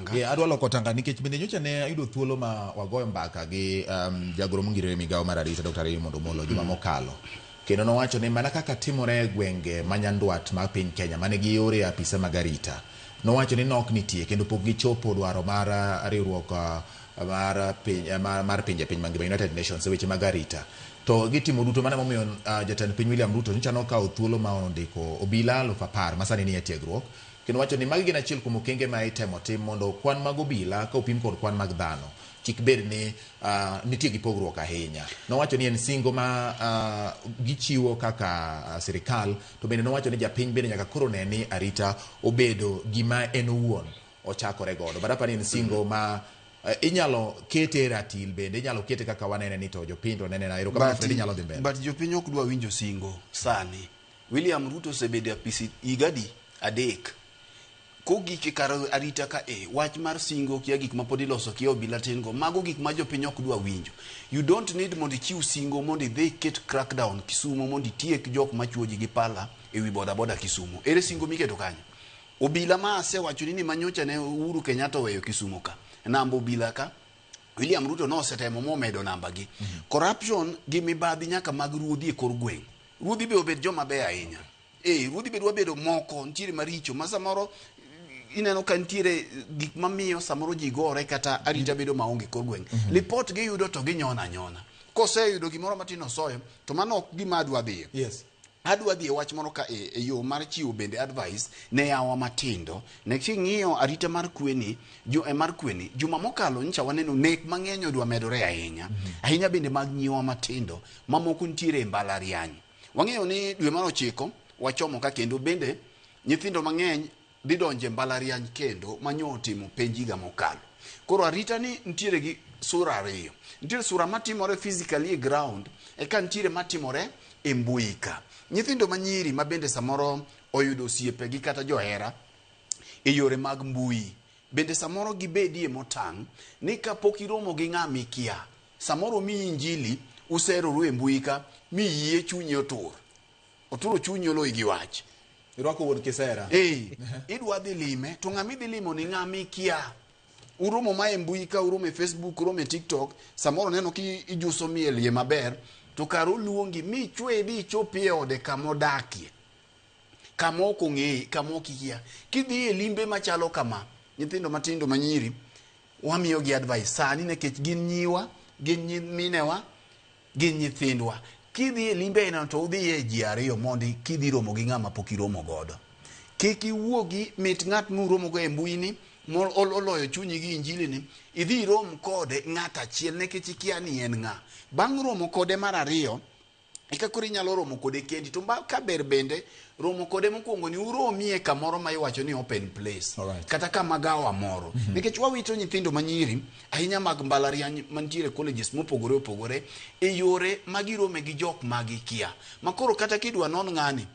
ka. Yeah, adwa loko tanga nikech bende nyocha ne ayudo thuolo ma wagoyo mbaka gi jagoro mongirore migawo mar arita Dr. Raymond Omolo juma mokalo. Kendo nowacho ni mana kaka timore e gwenge ma nyandwat mar piny Kenya mane giore apisa mag arita. Nowacho ni nok nitie kendo pok gichopo dwaro mar riwruok mar piny mar pinje piny mangima United Nations e weche mag arita. To gitimo duto mano emomiyo jatend piny William Ruto nyocha nokawo thuolo ma ondiko obila 10,000 ma sani nie tiegruok kendo wacho ni magi gin achiel kuom okenge ma itemo tim mondo kwan mag obila ka opim kod kwan mag dhano kik bed ni nitie gi pogruok ahinya. Nowacho ni en singo ma gichiwo kaka sirikal to bende nowacho ni japiny bende nyaka koro ne ni arita obedo gima en owuon ochakore godo. But apani en singo ma inyalo kete e ratil bende inyalo kete kaka wanene ni to jopiny to nene na erokamano Freddy nyalo dhi mbele. But jopiny ok dwa winjo singo sani. William Ruto osebedo e apisi higa adi? Adek. Kogik e kar arita ka e, wach mar singo kia gik ma pod iloso kia obila tin go, mago gik ma jopiny ok dwa winjo. You don't need mondo ichiw singo mondo idhi iket crackdown Kisumo mondo itiek jok machuo ji gi pala e wi boda boda Kisumo. Ere singo miketo kanyo? Obila ma asewachoni ni manyocha ne Uhuru Kenyatta oweyo Kisumo ka, namba obila ka, William Ruto nosetemo momedo namba gi. Corruption gi mibadhi nyaka mag ruodhi e kor gweng'. Ruodhi be obed joma beyo ahinya. Ee, ruodhi be dwa bedo moko, nitiere maricho ma samoro ineno ka nitiere gik mamiyo samoro ji gore kata arita bedo maonge kor gweng'. Lipot giyudo to ginyona anyona. Koseyudo gimoro matin osoyo, to mano ok gima adwa dhiye. Adwa dhi e wach moro ka e yo mar chiwo bende advice ne yawa matindo. Ne king'iyo arita mar kweni, jo, mar kweni, juma mokalo nyocha waneno nek mang'eny odwa medore ahinya. Ahinya bende mag nyiwa matindo, mamoko nitiere e mbalariany. Wang'eyo ni dwe mar ochiko wachomo ka kendo bende nyithindo mang'eny dhi donjo e mbalariany kendo manyo otimo penj higa mokalo. Koro arita ni nitiere gi sura ariyo. Nitiere sura matimore physically e ground, eka nitiere matimore e mbui ka. Nyithindo manyiri ma bende samoro oyudo osiepegi kata johera e yore mag mbui, bende samoro gibedie motang' ni kapok iromo gi ng'ama ikia, samoro omiyi injili, useroru e mbui ka, miyie chunyi otur. Oturo chunyi oloyi gi wach. Irwako wuon kisera. Ee, idwa dhi lime, to ng'ama idhi limo ni ng'ama ikia. Uromo ma e mbui ka, uromo e Facebook, uromo e TikTok, samoro neno ki ijuso miel iye maber, to kar oluongi mi ichwe idhi ichopi e ode kama odakie. Kama ok ong'eyi, kama ok ikia. Kidhi e limbe machalo kama, nyithindo matindo manyiri, wamiyogi advice sani nikech gin nyiwa, gin nyiminewa, gin nyithindwa. Kidhi e limbe ainano to udhiye ji ariyo mondi kidhi romo gi ng'ama pok iromo godo. Kik iwuogi mit ng'at muromogo e mbui ni oloyo chunyi gi injili ni, idhi irom kode ng'at achiel nikech ikia ni en ng'a. Bang' romo kode mar ariyo, eka koro inyalo romo kode kendi. To ka ber bende, romo kode mokwongo ni uromie kamoro ma iwacho ni open place. Kata kama gawa moro. Nikech wawito nyithindo manyiri, ahinya mag mbalariany mantiere colleges mopogore opogore, e yore ma girome gi jok ma gikia. Ma koro kata kidwa non ng'ani,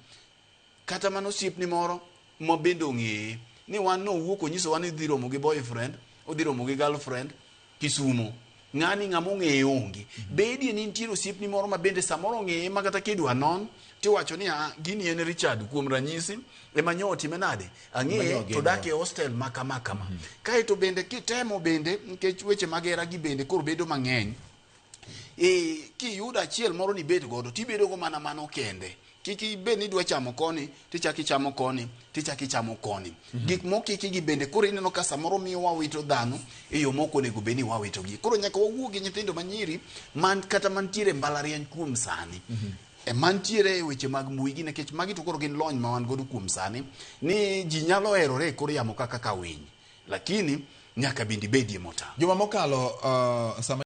kata mana osiepni moro ma bende ong'eye, ni wan nowuok onyisowa ni odhi romo gi boyfriend, odhi romo gi girlfriend, Kisumo. Ng'ani ng'ama ong'eye onge. Bedie ni nitiere osiepni moro ma bende samoro ong'eye ma kata kidwa non, tiwacho ni a gini en Richard kuom ranyisi, ema nyo otime nade? Ang'eye to dak e hostel ma kama kama. Kaeto bende kitemo bende, nikech weche mag hera gi bende koro bedo mang'eny, kiyudo achiel moro ni ibed godo, tibedo go mana mano kende. Kik ibed ni idwa chamo koni, tichako ichamo koni, tichako ichamo koni. Gik mokiki gi bende koro ineno ka samoro miyo wawito dhano e yo mok onego bed ni wawitogi. Koro nyaka wawuo gi nyithindo manyiri man kata mantiere e mbalariany kuom sani. E mantiere e weche mag mbui gi nikech magi to koro gin lony ma wan godo kuom sani ni ji nyalo herore e kor yamo kaka ka winy. Lakini nyaka bende ibedie motang'. Juma mokalo sama